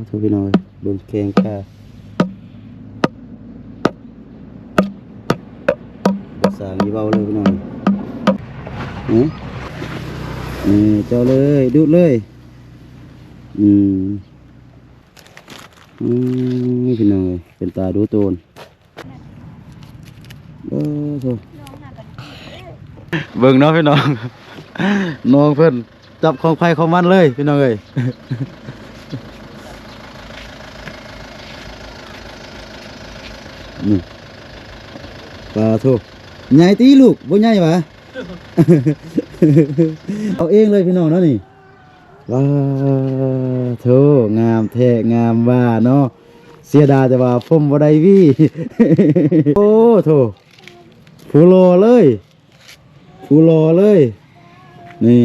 ໂອ້ ພີ່ນ້ອງເອີຍ ເບິ່ງແຂ້ງຂາ ບໍ່ສ້າງມີເວົ້າເລີຍພີ່ນ້ອງ. ຫື ເອີ ເຈາະເລີຍ ດູດເລີຍ. ອືມ ອືມ ພີ່ນ້ອງເອີຍ ເປັນຕາດູໂຕນ. ເອີ ໂທ້ ເບິ່ງເນາະພີ່ນ້ອງ ນ້ອງເພິ່ນຈັບຂອງໃຜຂອງມັນເລີຍພີ່ນ້ອງເອີຍ. ນີ້ ປາໂທ້ ໃຫຍ່ຕິລູກ ບໍ່ໃຫຍ່ຫວາ? ເອົາເອງເລີຍພີ່ນ້ອງເນາະນີ້. ວ້າໂທ້ ງາມແທ້ງາມວ່າເນາະ ເສຍດາຍແຕ່ວ່າຜົມບໍ່ໄດ້ຫວີ. ໂອ້ໂທ້ ຜູ້ຫຼໍ່ເລີຍ ຜູ້ຫຼໍ່ເລີຍ ນີ້.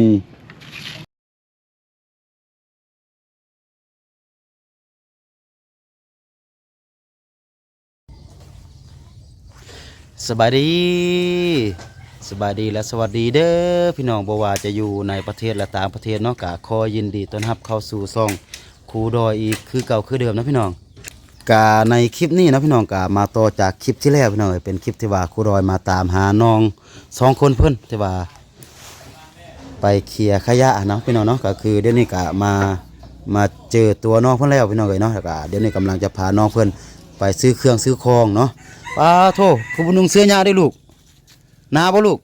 ສະບາຍດີ ສະບາຍດີ ແລະ ສະຫວັດດີເດີພີ່ນ້ອງ ບໍ່ວ່າຈະຢູ່ໃນປະເທດ ແລະ ຕ່າງປະເທດເນາະ ກະຂໍຍິນດີຕ້ອນຮັບເຂົ້າສູ່ຊ່ອງຄູດອຍອີກຄືເກົ່າຄືເດີມເນາະພີ່ນ້ອງ. ກະໃນຄລິບນີ້ເນາະພີ່ນ້ອງ ກະມາຕໍ່ຈາກຄລິບທີ່ແລ້ວພີ່ນ້ອງເອີຍ ເປັນຄລິບທີ່ວ່າຄູດອຍມາຕາມຫານ້ອງສອງຄົນເພິ່ນ ທີ່ວ່າ ໄປເຄຍຂະຫຍະເນາະພີ່ນ້ອງເນາະ ກໍຄືດຽວນີ້ກໍມາ ມາເຈີຕົວນ້ອງເພິ່ນແລ້ວພີ່ນ້ອງເອີຍເນາະ ແລ້ວກໍດຽວນີ້ກຳລັງຈະພານ້ອງເພິ່ນໄປຊື້ເຄື່ອງຊື້ຂອງເນາະ. ປາໂທ້ ຄືບໍ່ນຸ່ງເສື້ອຍາວເດ້ລູກ ໜາວບໍ່ລູກ?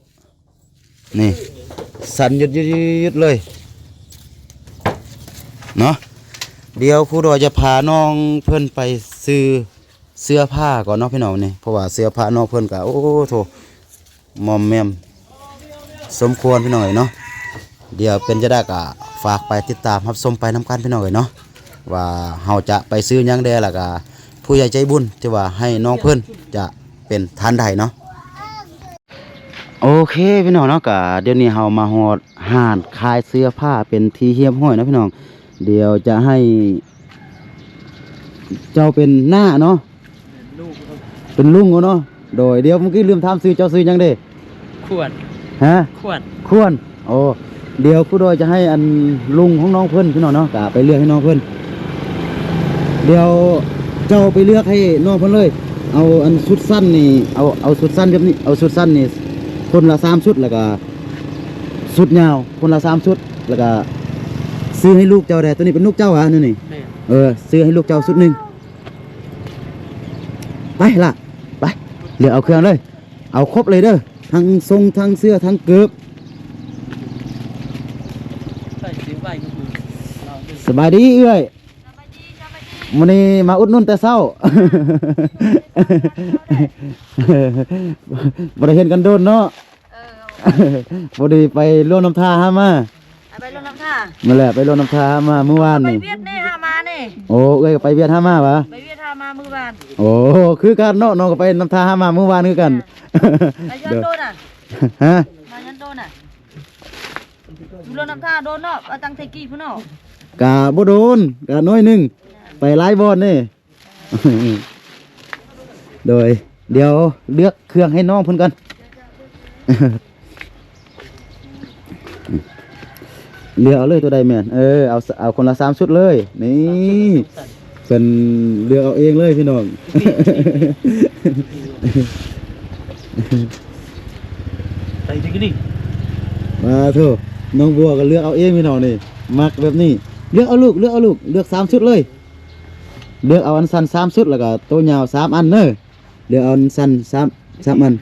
ນີ້ ສັ່ນຍືດໆເລີຍເນາະ. ດຽວຄູດອຍຈະພານ້ອງເພິ່ນໄປຊື້ເສື້ອຜ້າກ່ອນເນາະພີ່ນ້ອງນີ້ ເພາະວ່າເສື້ອຜ້ານ້ອງເພິ່ນກໍ ໂອ້ໂທ້ ໝ່ອມແໝມສົມຄວນພີ່ນ້ອງເອີຍເນາະ. ດຽວເປັນຈັ່ງໃດກໍຝາກໄປຕິດຕາມຮັບຊົມໄປນຳກັນພີ່ນ້ອງເອີຍເນາະ ວ່າເຮົາຈະໄປຊື້ຫຍັງແດ່ ແລ້ວກໍຜູ້ໃຫຍ່ໃຈບຸນທີ່ວ່າໃຫ້ນ້ອງເພິ່ນຈະເປັນທ່ານໃດເນາະ. ໂອເຄພີ່ນ້ອງເນາະ ກໍດຽວນີ້ເຮົາມາຮອດຮ້ານຂາຍເສື້ອຜ້າເປັນທີ່ຮຽບຮ້ອຍເນາະພີ່ນ້ອງ. ດຽວຈະໃຫ້ ເຈົ້າເປັນນ້າເນາະ ເປັນລຸງເນາະ. ໂດຍ ດຽວເມື່ອກີ້ລືມຖາມຊື່ ເຈົ້າຊື່ຫຍັງເດ? ຂວັນ. ຮະ? ຂວັນ. ຂວັນ. ໂອ້ ດຽວຄູດອຍຈະໃຫ້ອັນລຸງຂອງນ້ອງເພິ່ນພີ່ນ້ອງເນາະ ກະໄປເລືອກໃຫ້ນ້ອງເພິ່ນ. ດຽວເຈົ້າໄປເລືອກໃຫ້ນ້ອງເພິ່ນເລີຍ ເອົາອັນຊຸດສັ້ນນີ້ ເອົາ ເອົາຊຸດສັ້ນແບບນີ້ ເອົາຊຸດສັ້ນນີ້ຄົນລະສາມຊຸດ ແລ້ວກະຊຸດຍາວຄົນລະສາມຊຸດ ແລ້ວກະຊື້ໃຫ້ລູກເຈົ້າແດ່. ໂຕນີ້ເປັນລູກເຈົ້າຫວາ? ອັນນີ້ ແມ່ນ. ເອີ ຊື້ໃຫ້ລູກເຈົ້າຊຸດໜຶ່ງ. ໄປລະ ໄປ ເລືອກເອົາເຄື່ອງເລີຍ ເອົາຄົບເລີຍເດີ ທັງຊົງ ທັງເສື້ອ ທັງເກີບ. ສະບາຍດີເອື້ອຍ ມື້ນີ້ມາອຸດໜູນແຕ່ເຊົ້າ ບໍ່ໄດ້ເຫັນກັນດົນເນາະ. ເອີ ພໍດີໄປລວມນ້ຳທ່າຫາມາ ໄປລວມນ້ຳທ່າ. ແມ່ນແຫຼະ ໄປລວມນ້ຳທ່າຫາມາມື້ວານນີ້ ໄປວຽດນີ້ຫາມານີ້. ໂອ້ ເອື້ອຍກໍໄປວຽດຫາມາຫວາ? ໄປວຽດຫາມາມື້ວານ. ໂອ້ ຄືກັນເນາະ ນ້ອງກໍໄປນ້ຳທ່າຫາມາມື້ວານຄືກັນ. ເອີ ໄປຍ້ອນໂດນນະ. ຮະ? ມາຍ້ອນໂດນນະ ຢູ່ລວມນ້ຳທ່າໂດນເນາະ ເອົາຕັ້ງແຕ່ກີ້ພຸ້ນເນາະ. ກະບໍ່ໂດນ ກະໜ້ອຍໜຶ່ງ ໄປຫຼາຍບ່ອນເດ້. ໂດຍ ດຽວເລືອກເຄື່ອງໃຫ້ນ້ອງເພິ່ນກ່ອນ ເລືອກເອົາເລີຍ ໂຕໃດແມ່ນ ເອີ ເອົາ ເອົາຄົນລະສາມຊຸດເລີຍ. ນີ້ ເພິ່ນເລືອກເອົາເອງເລີຍພີ່ນ້ອງ ໃສ່ຕິກະນີ້. ມາໂທ້ ນ້ອງບົວກໍເລືອກເອົາເອງພີ່ນ້ອງນີ້ ມັກແບບນີ້. ເລືອກເອົາລູກ ເລືອກເອົາລູກ ເລືອກສາມຊຸດເລີຍ. ເລືອກເອົາອັນສັ້ນສາມຊຸດ ແລ້ວກໍໂຕຍາວສາມອັນເດີ. ເລືອກເອົາອັນສັ້ນສາມ ສາມອັນ.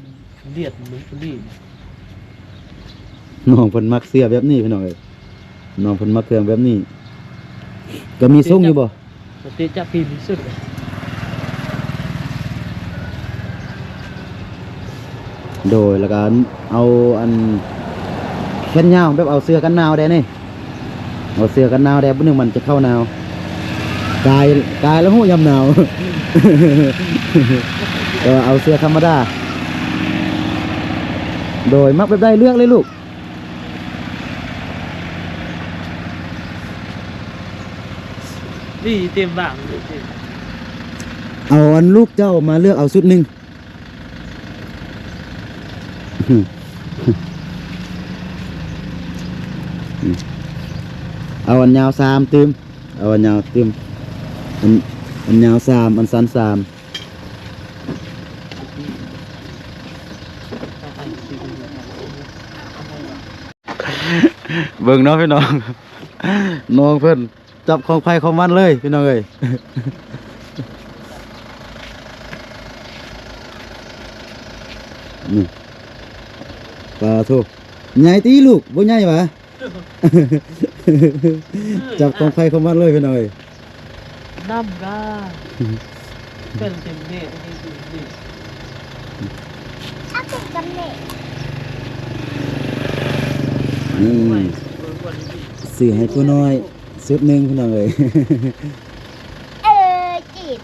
ລຽດມັນລະດີ. ນ້ອງເພິ່ນມັກເສື້ອແບບນີ້ພີ່ນ້ອງເອີຍ ນ້ອງເພິ່ນມັກເຄື່ອງແບບນີ້. ກໍມີຊົງຢູ່ບໍ່? ປະຕິຈະປີນສຸດ. ໂດຍ ແລ້ວກໍເອົາອັນແຂນຍາວ ແບບເອົາເສື້ອກັນໜາວແດ່ນີ້ ເອົາເສື້ອກັນໜາວແດ່ ບາດໜຶ່ງມັນຈະເຂົ້າໜາວ ກາຍ ກາຍແລ້ວຮູ້ຍາມໜາວ ກໍເອົາເສື້ອທຳມະດາ. ໂດຍ ມັກແບບໃດເລືອກເລີຍລູກ. ນີ້ເຕັມບາງ ເອົາອັນລູກເຈົ້າມາເລືອກເອົາຊຸດໜຶ່ງ. ເອົາອັນຍາວສາມຕື່ມ ເອົາອັນຍາວຕື່ມ. ອັນ ອັນຍາວສາມ ອັນສັ້ນສາມ. ເບິ່ງເນາະພີ່ນ້ອງ ນ້ອງເພິ່ນ ຈັບຂອງໃຜຂອງມັນເລີຍພີ່ນ້ອງເອີຍ. ນີ້ ປາໂທ້ ໃຫຍ່ຕິລູກ ບໍ່ໃຫຍ່ຫວາ? ຈັບຂອງໃຜຂອງມັນເລີຍພີ່ນ້ອງເອີຍ. ນ້ຳກາ ເປັນເຕັມເນ ເປັນເຕັມເນ ນີ້ ຊື້ໃຫ້ຜູ້ນ້ອຍຊຸດໜຶ່ງພີ່ນ້ອງເອີຍ. ເອີ ຈີນ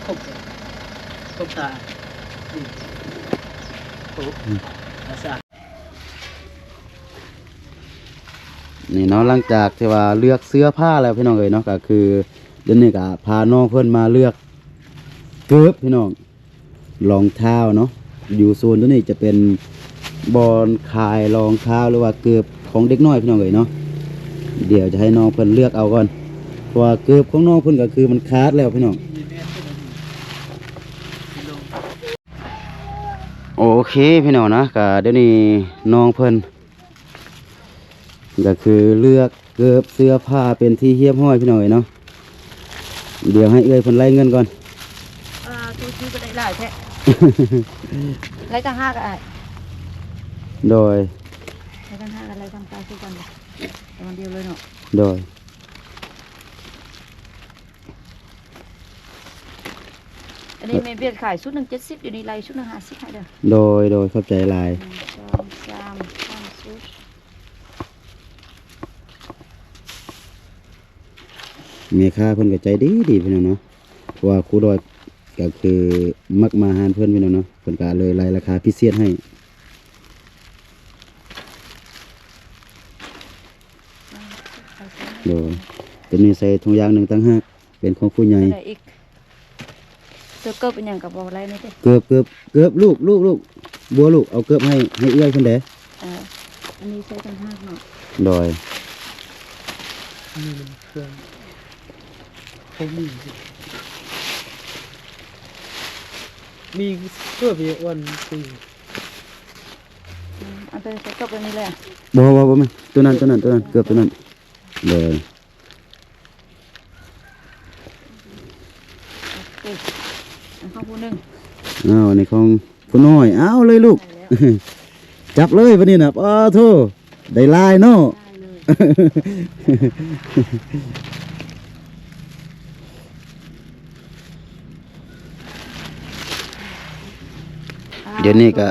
ຄົບ ຄົບຕາ ນີ້ ຄົບ ອືມ ອາຊາ ນີ້ເນາະ. ຫຼັງຈາກທີ່ວ່າເລືອກເສື້ອຜ້າແລ້ວພີ່ນ້ອງເອີຍເນາະ ກໍຄືດຽວນີ້ກໍພານ້ອງເພິ່ນມາເລືອກເກີບພີ່ນ້ອງ ລອງເທົ້າເນາະ. ຢູ່ໂຊນຕົວນີ້ຈະເປັນບ່ອນຂາຍລອງເທົ້າ ຫຼືວ່າເກີບຂອງເດັກນ້ອຍພີ່ນ້ອງເອີຍເນາະ. ດຽວຈະໃຫ້ນ້ອງເພິ່ນເລືອກເອົາກ່ອນ ເພາະວ່າເກີບຂອງນ້ອງເພິ່ນກໍຄືມັນຂາດແລ້ວພີ່ນ້ອງ. ໂອເຄພີ່ນ້ອງນະ ກະດຽວນີ້ນ້ອງເພິ່ນ ກໍຄືເລືອກເກີບເສື້ອຜ້າເປັນທີ່ຮຽບຮ້ອຍພີ່ນ້ອງເອີຍເນາະ. ດຽວໃຫ້ເອື້ອຍເພິ່ນໄລ່ເງິນກ່ອນ. ອ່າ ໂຕຊື່ກໍໄດ້ຫຼາຍແທ້ ໄລ່ຕັ້ງຫ້າກໍໄດ້. ໂດຍ ໄລ່ຕັ້ງຫ້າກໍໄລ່ຕັ້ງເກົ້າຄືກັນ ປະມານດຽວເລີຍເນາະ. ໂດຍ ອັນນີ້ແມ່ວຽດຂາຍຊຸດໜຶ່ງເຈັດສິບ ດຽວນີ້ໄລ່ຊຸດໜຶ່ງຫ້າສິບໃຫ້ເດີ. ໂດຍ ໂດຍ ຂອບໃຈຫຼາຍ. ໜຶ່ງ ສອງ ສາມ ສາມຊຸດ. ແມ່ຄ້າເພິ່ນກໍໃຈດີໆ ພີ່ນ້ອງເນາະ ເພາະວ່າຄູດອຍກໍຄືມັກມາຮ້ານເພິ່ນ ພີ່ນ້ອງເນາະ ເພິ່ນກໍເລີຍໄລ່ລາຄາພິເສດໃຫ້. ໂດຍ ຕົວນີ້ໃສ່ຖົງຢາງໜຶ່ງຕ່າງຫາກ ເປັນຂອງຜູ້ໃຫຍ່. ຕົວໃດອີກ? ຕົວເກີບອີຫຍັງກໍບໍ່ໄດ້ນີ້ຕິ? ເກີບ ເກີບ ເກີບ ລູກ ລູກ ລູກ ບົວລູກ ເອົາເກີບໃຫ້ ໃຫ້ເອື້ອຍເພິ່ນແດ່. ເອີ ອັນນີ້ໃສ່ຕ່າງຫາກເນາະ. ໂດຍ ອັນນີ້ມັນເຄື່ອງ ເຂົາມີ ມີເກີບຢູ່ອັນ ອືມ ເອົາແຕ່ເກີບແບບນີ້ແຫຼະ. ບໍ່ ບໍ່ ບໍ່ແມ່ນ ຕົວນັ້ນ ຕົວນັ້ນ ຕົວນັ້ນ ເກີບຕົວນັ້ນ. ໂດຍ ໂອເຄ ອັນຂອງຜູ້ໜຶ່ງ. ອ້າວ ອັນນີ້ຂອງຜູ້ນ້ອຍ. ເອົາເລີຍລູກ ໄດ້ແລ້ວ ຈັບເລີຍບັດນີ້ນະ. ປາໂທ້ ໄດ້ຫຼາຍເນາະ ໄດ້ເລີຍ. ດຽວນີ້ກະ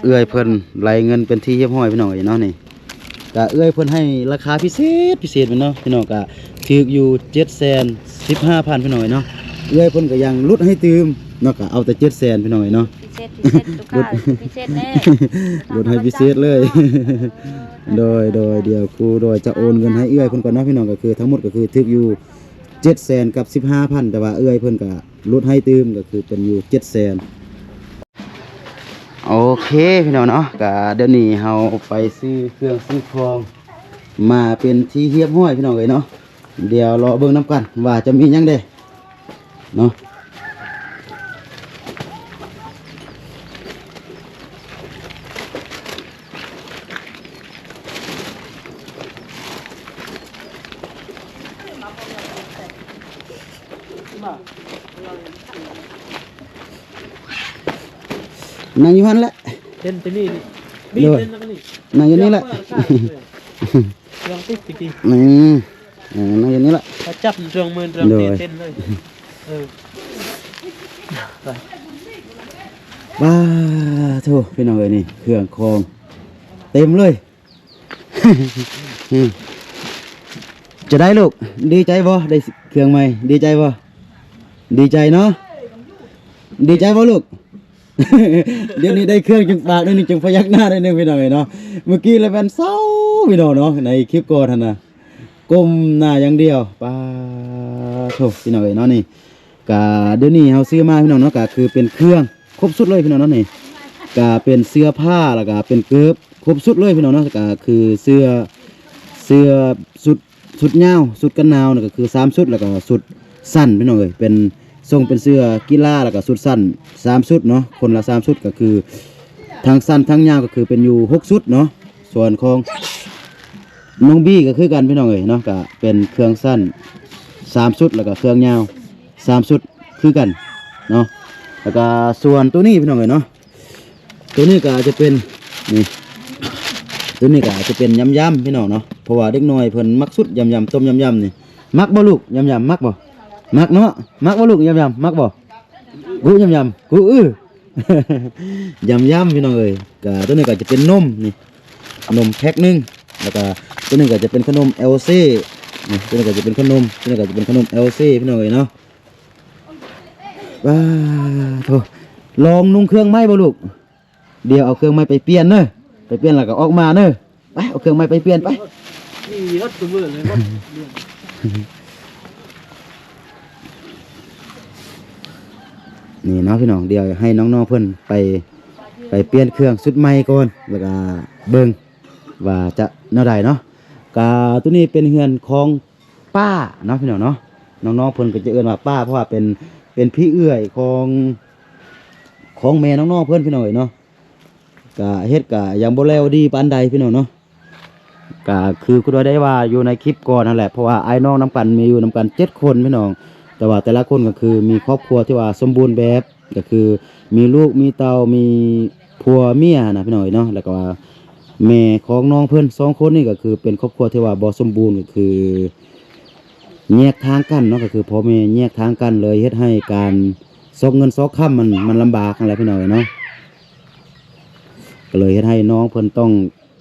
ເອື້ອຍເພິ່ນໄລ່ເງິນເປັນທີ່ຮຽບຮ້ອຍ ພີ່ນ້ອງເອີຍເນາະ. ນີ້ກະເອື້ອຍເພິ່ນໃຫ້ລາຄາພິເສດ ພິເສດແມ່ນເນາະ ພີ່ນ້ອງ ກະຖືກຢູ່ເຈັດແສນສິບຫ້າພັນ ພີ່ນ້ອງເອີຍເນາະ. ເອື້ອຍເພິ່ນກະຍັງຫຼຸດໃຫ້ຕື່ມເນາະ ກະເອົາແຕ່ເຈັດແສນ ພີ່ນ້ອງເອີຍເນາະ. ພິເສດ ພິເສດ ລູກຄ້າພິເສດແດ່ ຫຼຸດໃຫ້ພິເສດເລີຍ. ເອີ ໂດຍ ໂດຍ ດຽວຄູດອຍຈະໂອນເງິນໃຫ້ເອື້ອຍເພິ່ນກ່ອນເນາະ ພີ່ນ້ອງ. ກະຄືທັງໝົດກະຄືຖືກຢູ່ເຈັດແສນກັບສິບຫ້າພັນ ແຕ່ວ່າເອື້ອຍເພິ່ນກະ ຫຼຸດໃຫ້ຕື່ມ ກໍຄືເປັນຢູ່ເຈັດແສນ. ໂອເຄ ພີ່ນ້ອງເນາະ ກະດຽວນີ້ເຮົາໄປຊື້ເຄື່ອງຊື້ຂອງມາເປັນທີ່ຮຽບຮ້ອຍ ພີ່ນ້ອງເອີຍເນາະ. ດຽວລໍເບິ່ງນຳກັນວ່າຈະມີຫຍັງແດ່ເນາະ. ນັ່ງຢູ່ຫັ້ນແຫຼະ ເຫັນແຕ່ນີ້ ນີ້ ໂດຍ ນີ້ ນັ່ງຢູ່ນີ້ແຫຼະ ເລື່ອງຕິດ ອືມ ເອີ ນັ່ງຢູ່ນີ້ແຫຼະ ຈັບເລື່ອງມືນເລື່ອງ ໂດຍ ເຕັ້ນເລີຍ. ເອີ ປາໂທ້ ພີ່ນ້ອງເອີຍ ນີ້ເຄື່ອງຂອງເຕັມເລີຍ. ຈະໄດ້ລູກ ດີໃຈບໍ່? ໄດ້ເຄື່ອງໃໝ່ ດີໃຈບໍ່? ດີໃຈເນາະ ດີໃຈບໍ່ລູກ? ດຽວນີ້ໄດ້ເຄື່ອງຈຶ່ງປາກໜ້ອຍໜຶ່ງ ຈຶ່ງພະຍັກໜ້າໜ້ອຍໜຶ່ງ ພີ່ນ້ອງເອີຍເນາະ. ເມື່ອກີ້ລະແມ່ນເສົ້າ ພີ່ນ້ອງເນາະ ໃນຄລິບກ່ອນຫັ້ນນະ ກົ້ມໜ້າຢ່າງດຽວ. ປາໂທ້ ພີ່ນ້ອງເອີຍເນາະ ນີ້ ກະດຽວນີ້ເຮົາຊື້ມາ ພີ່ນ້ອງເນາະ ກະຄືເປັນເຄື່ອງຄົບຊຸດເລີຍ ພີ່ນ້ອງເນາະ. ນີ້ກະເປັນເສື້ອຜ້າ ແລ້ວກະເປັນເກີບ ຄົບຊຸດເລີຍ ພີ່ນ້ອງເນາະ. ກະຄືເສື້ອ ເສື້ອຊຸດ ຊຸດຍາວ ຊຸດກັນໜາວນີ້ກໍຄືສາມຊຸດ ແລ້ວກໍຊຸດສັ້ນ ພີ່ນ້ອງເອີຍ ເປັນ ສົ່ງເປັນເສື້ອກິລາ ແລ້ວກໍຊຸດສັ້ນສາມຊຸດເນາະ ຄົນລະສາມຊຸດ ກໍຄືທັງສັ້ນທັງຍາວ ກໍຄືເປັນຢູ່ຫົກຊຸດເນາະ. ສ່ວນຂອງນ້ອງບີກໍຄືກັນ ພີ່ນ້ອງເອີຍເນາະ ກໍເປັນເຄື່ອງສັ້ນສາມຊຸດ ແລ້ວກໍເຄື່ອງຍາວສາມຊຸດຄືກັນເນາະ. ແລ້ວກໍສ່ວນໂຕນີ້ ພີ່ນ້ອງເອີຍເນາະ ໂຕນີ້ກໍອາດຈະເປັນ ນີ້ ໂຕນີ້ກໍອາດຈະເປັນຢຳໆ ພີ່ນ້ອງເນາະ ເພາະວ່າເດັກນ້ອຍເພິ່ນມັກສຸດ ຢຳໆ ຕົ້ມຢຳໆ ນີ້. ມັກບໍ່ລູກ ຢຳໆ ມັກບໍ່? ມັກເນາະ. ມັກບໍ່ລູກ ຢຳໆ ມັກບໍ່? ກຸ ຢຳໆ ກຸ ອື ຢຳໆ ພີ່ນ້ອງເອີຍ. ກໍໂຕນີ້ກໍຈະເປັນນົມ ນີ້ ນົມແພັກໜຶ່ງ ແລ້ວກໍໂຕນີ້ກໍຈະເປັນຂະໜົມແອວເຊ ນີ້ ໂຕນີ້ກໍຈະເປັນຂະໜົມ ໂຕນີ້ກໍຈະເປັນຂະໜົມແອວເຊ ພີ່ນ້ອງເອີຍເນາະ. ວ້າໂທ້ ລອງນຸ່ງເຄື່ອງໃໝ່ບໍ່ລູກ? ດຽວເອົາເຄື່ອງໃໝ່ໄປປ່ຽນເດີ ໄປປ່ຽນແລ້ວກໍອອກມາເດີ. ໄປ ເອົາເຄື່ອງໃໝ່ໄປປ່ຽນໄປ. ມີຮອດຊຸມື້ເລີຍ ຮອດເດືອນ. ນີ້ເນາະ ພີ່ນ້ອງ ດຽວໃຫ້ນ້ອງໆເພິ່ນໄປ ໄປປ່ຽນເຄື່ອງຊຸດໃໝ່ກ່ອນ ແລ້ວກໍເບິ່ງວ່າຈະແນວໃດເນາະ. ກະໂຕນີ້ເປັນເຮືອນຂອງ ປ້າເນາະ ພີ່ນ້ອງເນາະ. ນ້ອງໆເພິ່ນກໍຈະເອີ້ນວ່າປ້າ ເພາະວ່າເປັນ ເປັນພີ່ເອື້ອຍຂອງ ຂອງແມ່ນ້ອງໆເພິ່ນ ພີ່ນ້ອງເອີຍເນາະ. ກະເຮັດກະຍັງບໍ່ແລ້ວດີປານໃດ ພີ່ນ້ອງເນາະ. ກະຄືຄຸດວ່າໄດ້ວ່າຢູ່ໃນຄລິບກ່ອນຫັ້ນແຫຼະ ເພາະວ່າອ້າຍນ້ອງນຳກັນມີຢູ່ນຳກັນເຈັດຄົນ ພີ່ນ້ອງ ແຕ່ວ່າແຕ່ລະຄົນກໍຄືມີຄອບຄົວທີ່ວ່າສົມບູນແບບ ກໍຄືມີລູກມີເຕົ້າ ມີຜົວເມຍນະ ພີ່ນ້ອງເອີຍເນາະ. ແລ້ວກໍວ່າແມ່ຂອງນ້ອງເພິ່ນສອງຄົນນີ້ ກໍຄືເປັນຄອບຄົວທີ່ວ່າບໍ່ສົມບູນ ກໍຄືແຍກທາງກັນເນາະ ກໍຄືພໍ່ແມ່ແຍກທາງກັນ ເລີຍເຮັດໃຫ້ການຊອກເງິນຊອກຄຳມັນ ມັນລຳບາກຫັ້ນແຫຼະ ພີ່ນ້ອງເອີຍເນາະ. ກໍເລີຍເຮັດໃຫ້ນ້ອງເພິ່ນຕ້ອງ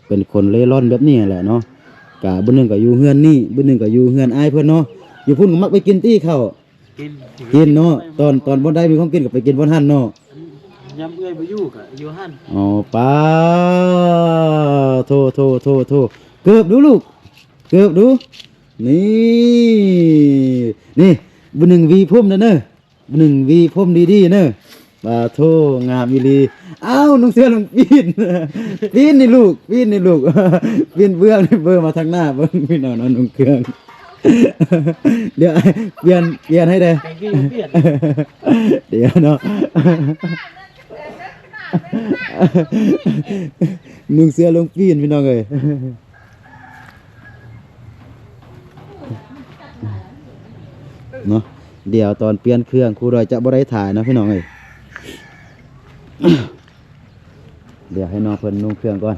ເປັນຄົນເລ່ລ່ອນແບບນີ້ຫັ້ນແຫຼະເນາະ. ກະບາດໜຶ່ງກໍຢູ່ເຮືອນນີ້ ບາດໜຶ່ງກໍຢູ່ເຮືອນອ້າຍເພິ່ນເນາະ. ຢູ່ພຸ້ນກໍມັກໄປກິນຕິເຂົ້າ ກິນ ກິນເນາະ. ຕອນ ຕອນບ່ອນໃດມີຂອງກິນກໍໄປກິນບ່ອນຫັ້ນເນາະ. ຍາມເອື້ອຍບໍ່ຢູ່ກໍຢູ່ຫັ້ນ. ອໍ ປາໂທ ໂທ ໂທ ໂທ ເກີບດູລູກ ເກີບດູ. ນີ້ ນີ້ ບາດໜຶ່ງຫວີຜົມແດ່ເນີ ບາດໜຶ່ງຫວີຜົມດີໆເນີ. ປາໂທ ງາມອີ່ຫຼີ. ອ້າວ ນຸ່ງເສື້ອລົງປີ້ນ ປີ້ນນີ້ລູກ ປີ້ນນີ້ລູກ ປີ້ນເບື້ອງນີ້ ເບິ່ງມາທາງໜ້າເບິ່ງ ພີ່ນ້ອງເນາະ ນຸ່ງເຄື່ອງ. ດຽວປ່ຽນ ປ່ຽນໃຫ້ແດ່ ແຕ່ງກີ້ບໍ່ປ່ຽນ. ດຽວເນາະ ນຸ່ງເສື້ອລົງປີ້ນ ພີ່ນ້ອງເອີຍເນາະ. ດຽວຕອນປ່ຽນເຄື່ອງ ຄູດອຍຈະບໍ່ໄດ້ຖ່າຍເນາະ ພີ່ນ້ອງເອີຍ. ດຽວໃຫ້ນ້ອງເພິ່ນນຸ່ງເຄື່ອງກ່ອນ.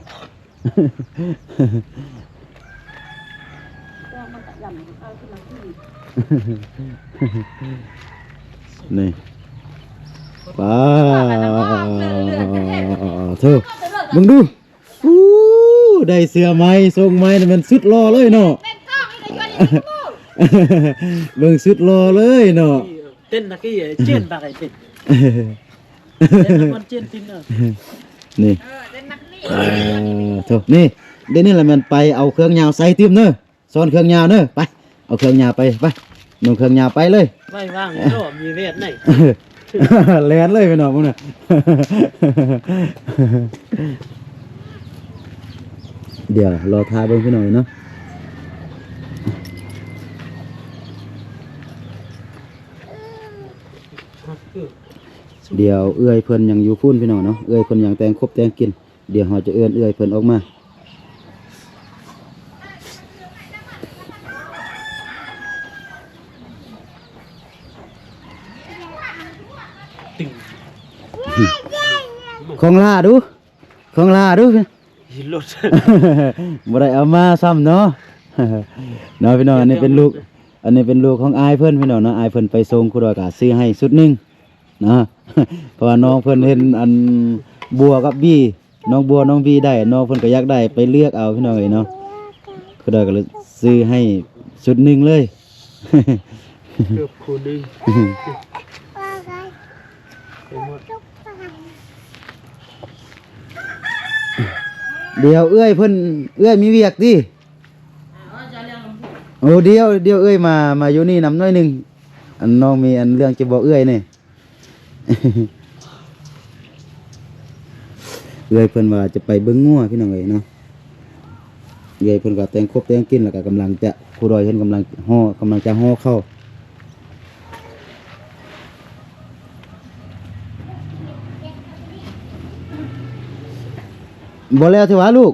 ນີ້ ປາໂທ ເບິ່ງດູ. ອູ້ ໄດ້ເສື້ອໃໝ່ ຊົງໃໝ່ ນີ້ແມ່ນສຸດຫຼໍ່ເລີຍເນາະ. ເບິ່ງສຸດຫຼໍ່ເລີຍເນາະ. ເຕັ້ນຕະກີ້ ເຈນຕາໄກເຕັ້ນ ເຕັ້ນນະຄອນເຈນຕິນເນາະ. ນີ້ ເອີ ໂທ້ ນີ້ ດຽວນີ້ລະແມ່ນໄປເອົາເຄື່ອງຍາວໃສ່ຕື່ມເນີ ຊ້ອນເຄື່ອງຍາວເນີ ໄປ ເອົາເຄື່ອງຍາວໄປ ໄປ ນຸ່ງເຄື່ອງຍາວໄປເລີຍ. ໄວ້ວາງຢູ່ເນາະ ມີແວດໄນ ແລ່ນເລີຍພີ່ນ້ອງເບິ່ງນະ. ດຽວລໍຖ້າເບິ່ງພີ່ນ້ອງເນາະ. ດຽວເອື້ອຍເພິ່ນຍັງຢູ່ພຸ້ນພີ່ນ້ອງເນາະ ເອື້ອຍເພິ່ນຍັງແຕ່ງຄົບແຕ່ງກິນ. ດຽວເຮົາຈະເອີ້ນເອື້ອຍເພິ່ນອອກມາ. ຂອງຫຼ້າດູ ຂອງຫຼ້າດູ ຂີ່ລົດ ບໍ່ໄດ້ເອົາມາຊ້ຳເນາະ. ເນາະພີ່ນ້ອງ ອັນນີ້ເປັນລູກ ອັນນີ້ເປັນລູກຂອງອ້າຍເພິ່ນພີ່ນ້ອງເນາະ. ອ້າຍເພິ່ນໄປສົ່ງຄູດອຍກະຊື້ໃຫ້ຊຸດໜຶ່ງເນາະ ເພາະວ່ານ້ອງເພິ່ນເຫັນອັນບົວກັບບີ ນ້ອງບົວນ້ອງບີໄດ້ ນ້ອງເພິ່ນກໍຢາກໄດ້ ໄປເລືອກເອົາພີ່ນ້ອງເອີຍເນາະ. ຄູດອຍກໍເລີຍຊື້ໃຫ້ຊຸດໜຶ່ງເລີຍ ເກືອບຄູ່ໜຶ່ງ. ດຽວເອື້ອຍເພິ່ນ ເອື້ອຍມີວຽກຕິ. ໂອ້ ດຽວ ດຽວເອື້ອຍມາ ມາຢູ່ນີ້ນຳໜ້ອຍໜຶ່ງ. ອັນນ້ອງມີອັນເລື່ອງຈະບອກເອື້ອຍນີ້. ເອື້ອຍເພິ່ນວ່າຈະໄປເບິ່ງງົວພີ່ນ້ອງເອີຍເນາະ. ເອື້ອຍເພິ່ນກໍແຕ່ງຄົບແຕ່ງກິນ ແລ້ວກໍກຳລັງຈະ ຄູດອຍເຫັນກຳລັງຫໍ່ ກຳລັງຈະຫໍ່ເຂົ້າ. ບໍ່ແລ້ວເທື່ອຫວາລູກ?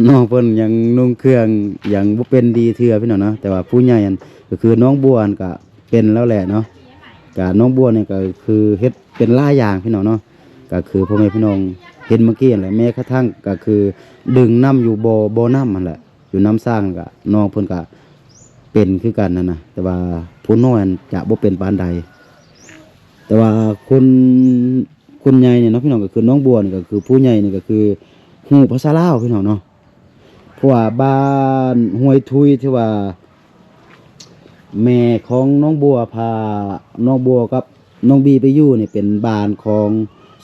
ນ້ອງເພິ່ນຍັງນຸ່ງເຄື່ອງຍັງບໍ່ເປັນດີເທື່ອພີ່ນ້ອງເນາະ, ແຕ່ວ່າຜູ້ໃຫຍ່ຫັ້ນ ກໍຄືນ້ອງບົວຫັ້ນກະເປັນແລ້ວແຫຼະເນາະ. ກະນ້ອງບົວນີ້ກໍຄືເຮັດເປັນຫຼາຍຢ່າງພີ່ນ້ອງເນາະ, ກໍຄືພໍ່ແມ່ພີ່ນ້ອງເຫັນເມື່ອກີ້ຫັ້ນແຫຼະ, ແມ້ກະທັ່ງກໍຄືດຶງນ້ຳຢູ່ບໍ່ ບໍ່ນ້ຳຫັ້ນແຫຼະ ຢູ່ນ້ຳສ້າງ ກະນ້ອງເພິ່ນກະເປັນຄືກັນຫັ້ນນະ, ແຕ່ວ່າຜູ້ນ້ອຍຫັ້ນຈະບໍ່ເປັນປານໃດ. ແຕ່ວ່າຄົນ ຄົນໃຫຍ່ນີ້ເນາະພີ່ນ້ອງ ກໍຄືນ້ອງບົວນີ້ ກໍຄືຜູ້ໃຫຍ່ນີ້ ກໍຄືຮູ້ພາສາລາວພີ່ນ້ອງເນາະ, ເພາະວ່າບ້ານຫ້ວຍທຸຍ ທີ່ວ່າແມ່ຂອງນ້ອງບົວພານ້ອງບົວກັບນ້ອງບີໄປຢູ່ນີ້ ເປັນບ້ານຂອງ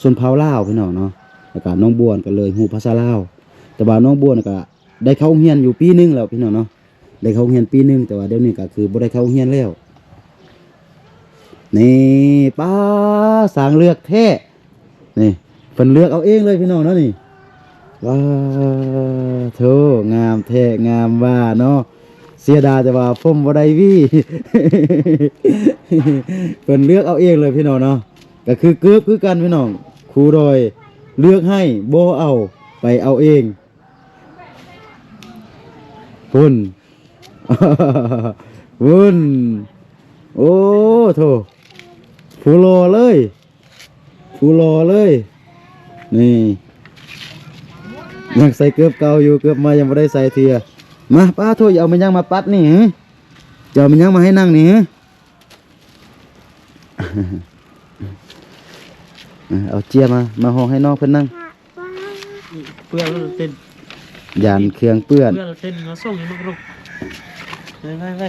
ຊົນເຜົ່າລາວພີ່ນ້ອງເນາະ, ແລ້ວກະນ້ອງບົວກໍເລີຍຮູ້ພາສາລາວ. ແຕ່ວ່ານ້ອງບົວນີ້ກະໄດ້ເຂົ້າໂຮງຮຽນຢູ່ປີໜຶ່ງແລ້ວພີ່ນ້ອງເນາະ, ໄດ້ເຂົ້າໂຮງຮຽນປີໜຶ່ງ ແຕ່ວ່າດຽວນີ້ກໍຄືບໍ່ໄດ້ເຂົ້າໂຮງຮຽນແລ້ວ. ນີ້ ປ້າ ຊ່າງເລືອກແທ້ ນີ້ ເພິ່ນເລືອກເອົາເອງເລີຍພີ່ນ້ອງເນາະນີ້. ວ້າໂທ້ ງາມແທ້ງາມວ່າເນາະ, ເສຍດາຍແຕ່ວ່າຜົມບໍ່ໄດ້ຫວີ. ເພິ່ນເລືອກເອົາເອງເລີຍພີ່ນ້ອງເນາະ, ກໍຄືເກີບຄືກັນພີ່ນ້ອງ, ຄູດອຍເລືອກໃຫ້ ບໍ່ເອົາ ໄປເອົາເອງ. ພຸ້ນ ພຸ້ນ ໂອ້ໂທ້ ຜູ້ຫຼໍ່ເລີຍ ຜູ້ຫຼໍ່ເລີຍ. ນີ້ ຍັງໃສ່ເກີບເກົ່າຢູ່, ເກີບໃໝ່ຍັງບໍ່ໄດ້ໃສ່ເທື່ອ. ມາ ປ້າໂທ້ ຢ່າເອົາແມ່ນຫຍັງມາປັດນີ້ຫື? ຈະເອົາແມ່ນຫຍັງມາໃຫ້ນັ່ງນີ້ຫື? ເອົາເຈ້ຍມາ ມາຫໍ່ໃຫ້ນ້ອງເພິ່ນນັ່ງ. ເປື້ອນເຕັມ ຢ້ານເຄື່ອງເປື້ອນ ເປື້ອນເຕັມມາສົ່ງໃຫ້ມັນກະລຸກ. ໄປ ໄປ ໄປ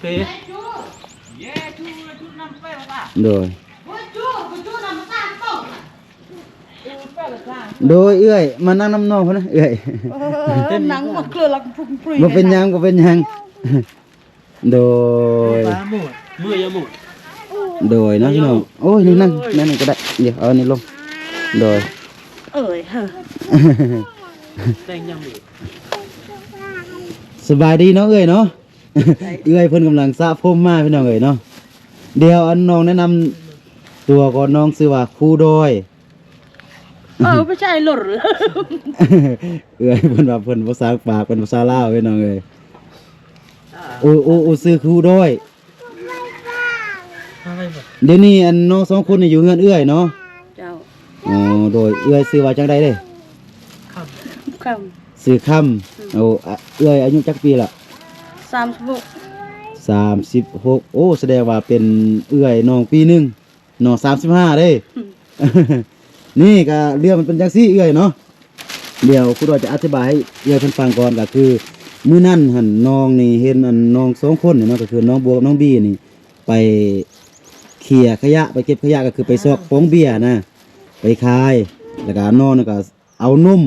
ເປ ໂດຍ ໂດຍ ເອື້ອຍ ມານັ່ງນຳນ້ອງພຸ້ນນະ ເອື້ອຍ. ເອີ ນັ່ງມາເກືອລະພຸ້ນປຸ້ຍ ບໍ່ເປັນຫຍັງ ບໍ່ເປັນຫຍັງ. ໂດຍ ເມື່ອຍາໝົດ ໂດຍເນາະພີ່ນ້ອງ. ໂອ້ຍ ນີ້ນັ່ງ ໂດຍ ນັ້ນນີ້ກໍໄດ້ ດຽວເອົາອັນນີ້ລົງ. ໂດຍ ເອີຍ ເຮີ ແຕ່ງຍາໝົດ. ສະບາຍດີເນາະເອື້ອຍເນາະ. ເອື້ອຍເພິ່ນກຳລັງສະຜົມມາພີ່ນ້ອງເອີຍເນາະ. ດຽວອັນນ້ອງແນະນຳຕົວກ່ອນ, ນ້ອງຊື່ວ່າຄູດອຍ. ເອີ ບໍ່ໃຊ່ ເອື້ອຍເພິ່ນວ່າເພິ່ນບໍ່ສາກປາກເປັນພາສາລາວພີ່ນ້ອງເອີຍ. ໂອ້ ໂອ້ ໂອ້ ຊື່ຄູດອຍ. ດຽວນີ້ອັນນ້ອງສອງຄົນນີ້ຢູ່ເຮືອນເອື້ອຍເນາະ? ເຈົ້າ. ອໍ ໂດຍ ເອື້ອຍຊື່ວ່າຈັ່ງໃດເດ້? ຄຳ ຄຳ ຊື່ຄຳ. ອືມ ໂອ້ ອາ ເອື້ອຍອາຍຸຈັກປີລະ? ສາມສິບຫົກ ສາມສິບຫົກ. ໂອ້ ສະແດງວ່າເປັນເອື້ອຍນ້ອງປີໜຶ່ງເນາະ ສາມສິບຫ້າເດ້. ອືມ ນີ້ກະເລື່ອງມັນເປັນຈັ່ງຊີ້ເອື້ອຍເນາະ. ດຽວຄູດອຍຈະອະທິບາຍໃຫ້ເອື້ອຍເພິ່ນຟັງກ່ອນ. ກະຄືມື້ນັ້ນຫັ້ນ ນ້ອງນີ້ເຫັນອັນນ້ອງສອງຄົນນີ້ເນາະ ກະຄືນ້ອງບົວກັບນ້ອງບີນີ້ ໄປເຄຍຂະຫຍະ ໄປເກັບຂະຫຍະ ກະຄືໄປຊອກປອງເບຍນະ ໄປຂາຍ. ແລ້ວກະນ້ອງນັ້ນກະເອົານົມ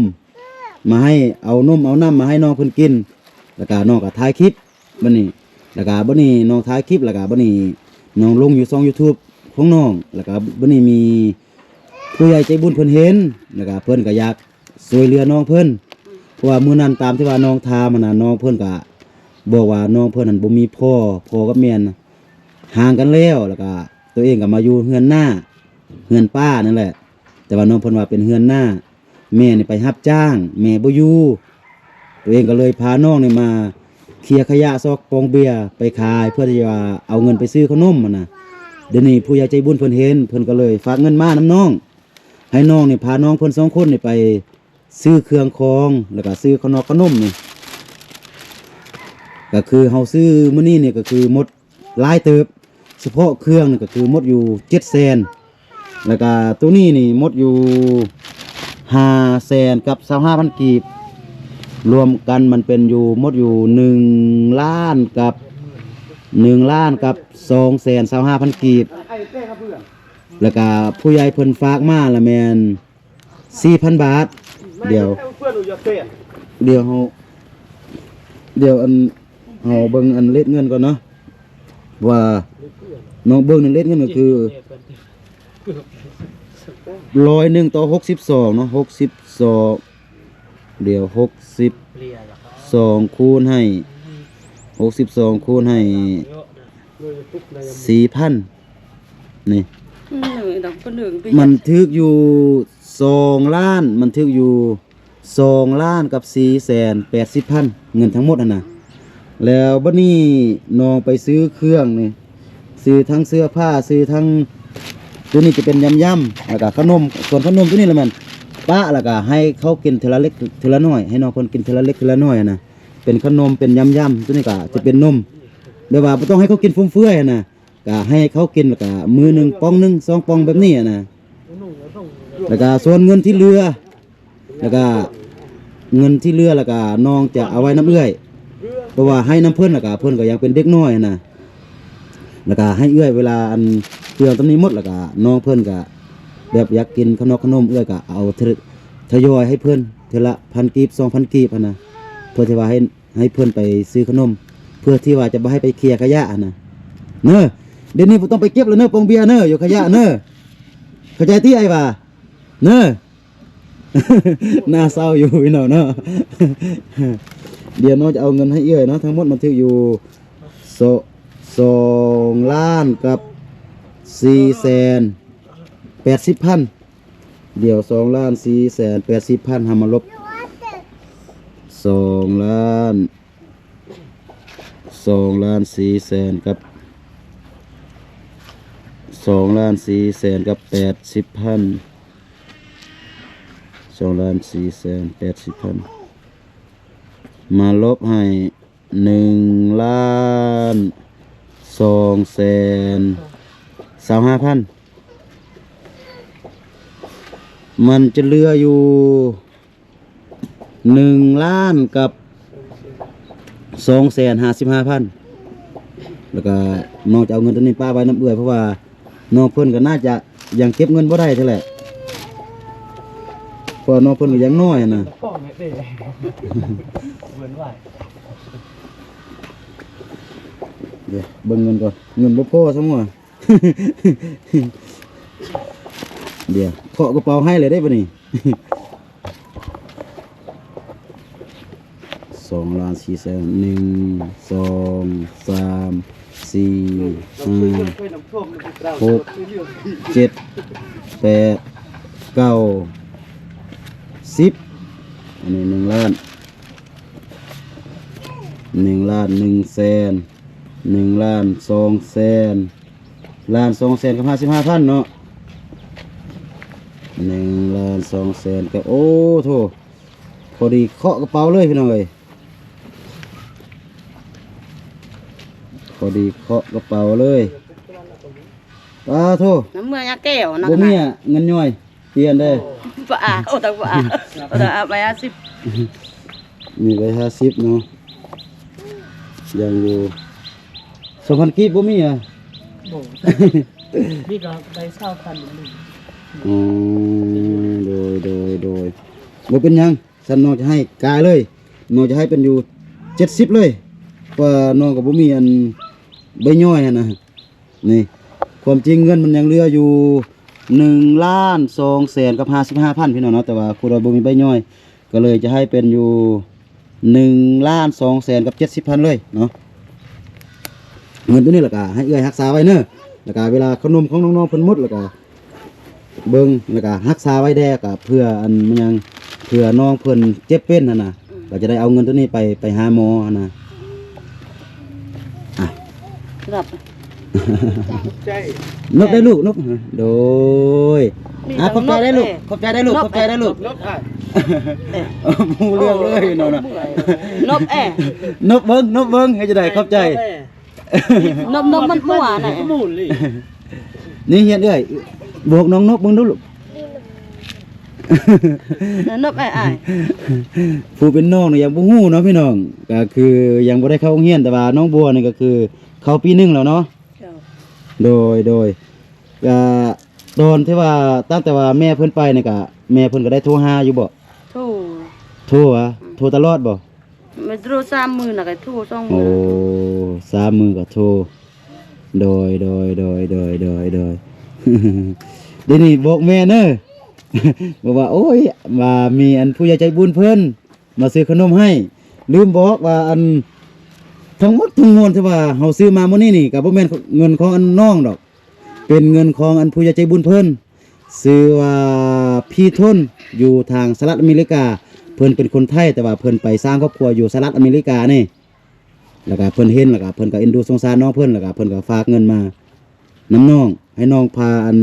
ມາໃຫ້ ເອົານົມເອົານ້ຳມາໃຫ້ນ້ອງເພິ່ນກິນ. ແລ້ວກະນ້ອງກະຖ່າຍຄລິບ ບັດນີ້ ແລ້ວກະບັດນີ້ນ້ອງຖ່າຍຄລິບ ແລ້ວກະບັດນີ້ນ້ອງລົງຢູ່ຊ່ອງຢູທູບຂອງນ້ອງ. ແລ້ວກະບັດນີ້ມີຜູ້ໃຫຍ່ໃຈບຸນເພິ່ນເຫັນ ແລ້ວກະເພິ່ນກະຢາກຊ່ວຍເຫຼືອນ້ອງເພິ່ນ. ເພາະວ່າມື້ນັ້ນຕາມທີ່ວ່ານ້ອງຖາມຫັ້ນນະ ນ້ອງເພິ່ນກະບອກວ່ານ້ອງເພິ່ນຫັ້ນບໍ່ມີພໍ່ ພໍ່ກັບແມ່ນຫ່າງກັນແລ້ວ ແລ້ວກະຕົວເອງກະມາຢູ່ເຮືອນນ້າ ເຮືອນປ້ານັ້ນແຫຼະ. ແຕ່ວ່ານ້ອງເພິ່ນວ່າເປັນເຮືອນນ້າ ແມ່ນີ້ໄປຮັບຈ້າງ ແມ່ບໍ່ຢູ່. ຕົວເອງກໍເລີຍພານ້ອງນີ້ມາເຄຍຂະຫຍະ ຊອກປອງເບຍໄປຂາຍ ເພື່ອທີ່ວ່າເອົາເງິນໄປຊື້ຂະໜົມຫັ້ນນະ. ດຽວນີ້ຜູ້ໃຫຍ່ໃຈບຸນເພິ່ນເຫັນ ເພິ່ນກໍເລີຍຝາກເງິນມານຳນ້ອງ ໃຫ້ນ້ອງນີ້ພານ້ອງເພິ່ນສອງຄົນນີ້ໄປຊື້ເຄື່ອງຂອງ ແລ້ວກໍຊື້ຂະໜອກຂະໜົມນີ້. ກໍຄືເຮົາຊື້ມື້ນີ້ນີ້ກໍຄືໝົດ ຫຼາຍເຕີບ. ສະເພາະເຄື່ອງນີ້ກໍຄືໝົດຢູ່ເຈັດແສນ ແລ້ວກະໂຕນີ້ນີ້ໝົດຢູ່ຫ້າແສນກັບຊາວຫ້າພັນກີບ, ລວມກັນມັນເປັນຢູ່ ໝົດຢູ່ໜຶ່ງລ້ານກັບ ໜຶ່ງລ້ານກັບສອງແສນຊາວຫ້າພັນກີບ. ແລ້ວກະຜູ້ໃຫຍ່ເພິ່ນຝາກມາລະແມ່ນສີ່ພັນບາດ. ດຽວ ດຽວເຮົາ ດຽວອັນ ເຮົາເບິ່ງອັນເລດເງິນກ່ອນເນາະ ວ່ານ້ອງເບິ່ງເລດເງິນກໍຄື ຮ້ອຍໜຶ່ງຕໍ່ຫົກສິບສອງເນາະ ຫົກສິບສອງ ດຽວ ຫົກສິບສອງ ຄູນໃຫ້ ຫົກສິບສອງ ຄູນໃຫ້ ສີ່ພັນ ນີ້ ມັນຖືກຢູ່ສອງລ້ານ ມັນຖືກຢູ່ສອງລ້ານກັບສີ່ແສນແປດສິບພັນ ເງິນທັງໝົດຫັ້ນນະ. ແລ້ວບັດນີ້ນ້ອງໄປຊື້ເຄື່ອງນີ້ ຊື້ທັງເສື້ອຜ້າ ຊື້ທັງ ໂຕນີ້ຈະເປັນຢຳໆ ແລ້ວກະຂະໜົມ ສ່ວນຂະໜົມໂຕນີ້ລະແມ່ນປະ ແລ້ວກະໃຫ້ເຂົາກິນເທື່ອລະເລັກເທື່ອລະໜ້ອຍ ໃຫ້ນ້ອງເພິ່ນກິນເທື່ອລະເລັກເທື່ອລະໜ້ອຍຫັ້ນນະ ເປັນຂະໜົມ ເປັນຢຳໆ ໂຕນີ້ກະຈະເປັນນົມ ແບບວ່າບໍ່ຕ້ອງໃຫ້ເຂົາກິນຟຸມເຟືອຍຫັ້ນນະ ກະໃຫ້ເຂົາກິນ ແລ້ວກະມື້ໜຶ່ງປ່ອງໜຶ່ງ ສອງປ່ອງແບບນີ້ຫັ້ນນະ. ແລ້ວກະສ່ວນເງິນທີ່ເຫຼືອ ແລ້ວກະເງິນທີ່ເຫຼືອ ແລ້ວກະນ້ອງຈະເອົາໄວ້ນຳເອື້ອຍ ເພາະວ່າໃຫ້ນຳເພິ່ນ ແລ້ວກະເພິ່ນກໍຍັງເປັນເດັກນ້ອຍຫັ້ນນະ ແລ້ວກະໃຫ້ເອື້ອຍ ເວລາອັນເຄື່ອງໂຕນີ້ໝົດ ແລ້ວກະນ້ອງເພິ່ນກະແບບຢາກກິນຂະໜົມຂະໜົມ ເອື້ອຍກະເອົາທະ ທະຍອຍໃຫ້ເພິ່ນເທື່ອລະພັນກີບ ສອງພັນກີບຫັ້ນນະ ເພື່ອທີ່ວ່າໃຫ້ ໃຫ້ເພິ່ນໄປຊື້ຂະໜົມ ເພື່ອທີ່ວ່າຈະບໍ່ໃຫ້ໄປເຄຍຂະຫຍະຫັ້ນນະ ເນີ. ດຽວນີ້ບໍ່ຕ້ອງໄປເກັບແລ້ວເນີ ປ່ອງເບຍເນີ ຢູ່ຂະຫຍະເນີ ເຂົ້າໃຈຕິອ້າຍວ່າ ເນີ. ໜ້າເສົ້າຢູ່ພີ່ນ້ອງເນາະ ດຽວນ້ອງຈະເອົາເງິນໃຫ້ເອື້ອຍເນາະ ທັງໝົດມັນຖືກຢູ່ ສ- ສອງລ້ານກັບສີ່ແສນແປດສິບພັນ ດຽວ ສອງລ້ານສີ່ແສນແປດສິບພັນ ເຮົາມາລົບ ສອງລ້ານ ສອງລ້ານສີ່ແສນກັບ ສອງລ້ານສີ່ແສນກັບແປດສິບພັນ ສອງລ້ານສີ່ແສນແປດສິບພັນ ມາລົບໃຫ້ ໜຶ່ງລ້ານສອງແສນຊາວຫ້າພັນ ມັນຈະເຫຼືອຢູ່ ໜຶ່ງລ້ານກັບສອງແສນຫ້າສິບຫ້າພັນ ແລ້ວກະນ້ອງຈະເອົາເງິນໂຕນີ້ປະໄວ້ນຳເອື້ອຍ ເພາະວ່າ ນ້ອງເພິ່ນກໍໜ້າຈະຍັງເກັບເງິນບໍ່ໄດ້ເທື່ອແຫຼະ ເພາະວ່ານ້ອງເພິ່ນກໍຍັງນ້ອຍຫັ້ນນະ ດຽວເບິ່ງເງິນກ່ອນ ເງິນບໍ່ພໍຊ້ຳວ່າ ດຽວເຄາະກະເປົາໃຫ້ເລີຍເດ້ບັດນີ້. ສອງລ້ານສີ່ແສນ ໜຶ່ງ ສອງ ສາມ ສີ່ ຫ້າ ຫົກ ເຈັດ ແປດ ເກົ້າ ສິບ ອັນນີ້ໜຶ່ງລ້ານ ໜຶ່ງລ້ານໜຶ່ງແສນ ໜຶ່ງລ້ານສອງແສນ ລ້ານສອງແສນກັບຫ້າສິບຫ້າພັນເນາະ ໜຶ່ງລ້ານສອງແສນກັບ ໂອ້ໂທ້ ພໍດີເຄາະກະເປົາເລີຍພີ່ນ້ອງເອີຍ ພໍດີເຄາະກະເປົາເລີຍ ປາໂທ້ ນ້ຳເມືອຍາແກ້ວນະ ບໍ່ມີອະ ເງິນຍ່ອຍ ປ່ຽນເດີ ບໍ່ອາ ໂອ້ ຕາບໍ່ອາ ບໍ່ຕາອາ ໄປຫ້າສິບ ມີໄວ້ຫ້າສິບເນາະ ຍັງຢູ່ ສອງພັນກີບບໍ່ມີອະ ບໍ່ ມີກໍໄດ້ຊາວພັນ ອໍ ໂດຍ ໂດຍ ໂດຍ ບໍ່ເປັນຫຍັງ ຊັ້ນນ້ອງຈະໃຫ້ກາຍເລີຍ ນ້ອງຈະໃຫ້ເປັນຢູ່ເຈັດສິບເລີຍ ເພາະວ່ານ້ອງກໍບໍ່ມີອັນໃບຍ່ອຍຫັ້ນນະ ນີ້ ຄວາມຈິງເງິນມັນຍັງເຫຼືອຢູ່ໜຶ່ງລ້ານສອງແສນກັບຫ້າສິບຫ້າພັນ ພີ່ນ້ອງເນາະ ແຕ່ວ່າຄູດອຍບໍ່ມີໃບຍ່ອຍ ກໍເລີຍຈະໃຫ້ເປັນຢູ່ໜຶ່ງລ້ານສອງແສນກັບເຈັດສິບພັນເລີຍເນາະ ເງິນໂຕນີ້ແລ້ວກະໃຫ້ເອື້ອຍຮັກສາໄວ້ເນີ ແລ້ວກະເວລາຂະໜົມຂອງນ້ອງໆເພິ່ນໝົດແລ້ວກະ ເບິ່ງ ແລ້ວກະຮັກສາໄວ້ແດ່ ກະເພື່ອອັນມັນຫຍັງ ເພື່ອນ້ອງເພິ່ນເຈັບເປັນຫັ້ນນະ ອືມ ກໍຈະໄດ້ເອົາເງິນໂຕນີ້ໄປ ໄປຫາໝໍຫັ້ນນະ ອ່ະ ຮັບ ຂອບໃຈ ນົບໄດ້ລູກ ນົບ ໂດຍ ນີ້ ອ່ະ ຂອບໃຈໄດ້ລູກ ເອີ ຂອບໃຈໄດ້ລູກ ຂອບໃຈໄດ້ລູກ ນົບ ອ່ະ ບໍ່ຮູ້ເລື່ອງເລີຍເນາະ ນົບ ເອີ ນົບເບິ່ງ ນົບເບິ່ງ ເຮັດຈັ່ງໃດ ຂອບໃຈ ນົບ ນົບມັນປົວນະ ນີ້ຮຽນເອື້ອຍ ບອກນ້ອງນົບເບິ່ງດູລູກ ນົບອ້າຍໆ ຜູ້ເປັນນ້ອງນີ້ຍັງບໍ່ຮູ້ເນາະພີ່ນ້ອງ ກໍຄືຍັງບໍ່ໄດ້ເຂົ້າໂຮງຮຽນ ແຕ່ວ່ານ້ອງບົວນີ້ກໍຄືເຂົ້າປີໜຶ່ງແລ້ວເນາະ ເຈົ້າ ໂດຍ ໂດຍ ກະ ຕອນທີ່ວ່າ ຕັ້ງແຕ່ວ່າແມ່ເພິ່ນໄປນີ້ກະ ແມ່ເພິ່ນກໍໄດ້ໂທຫາຢູ່ບໍ່? ໂທ ໂທຫວາ? ອືມ ໂທຕະຫຼອດບໍ່? ແມ່ນໂທສາມມື້ນະ ກໍໂທສອງມື້. ໂອ້ ສາມມື້ກໍໂທ. ໂດຍ ໂດຍ ໂດຍ ໂດຍ ໂດຍ ໂດຍ ດຽວນີ້ບອກແມ່ເນີ ບອກວ່າ ໂອ້ຍ ວ່າມີອັນຜູ້ໃຫຍ່ໃຈບຸນເພິ່ນມາຊື້ຂະໜົມໃຫ້. ລືມບອກວ່າ ອັນ ທັງໝົດທັງມວນທີ່ວ່າເຮົາຊື້ມາມື້ນີ້ນີ້ ກໍບໍ່ແມ່ນເງິນຂອງອັນນ້ອງດອກ. ເປັນເງິນຂອງອັນຜູ້ໃຫຍ່ໃຈບຸນເພິ່ນ ຊື່ວ່າ ພີ່ທົນ ຢູ່ທາງສະຫະລັດອາເມລິກາ. ເພິ່ນເປັນຄົນໄທ ແຕ່ວ່າເພິ່ນໄປສ້າງຄອບຄົວຢູ່ສະຫະລັດອາເມລິການີ້ ແລ້ວກະເພິ່ນເຫັນ ແລ້ວກະເພິ່ນກໍເອັນດູສົງສານນ້ອງເພິ່ນ ແລ້ວກະເພິ່ນກໍຝາກເງິນມານຳນ້ອງ ໃຫ້ນ້ອງພາອັນ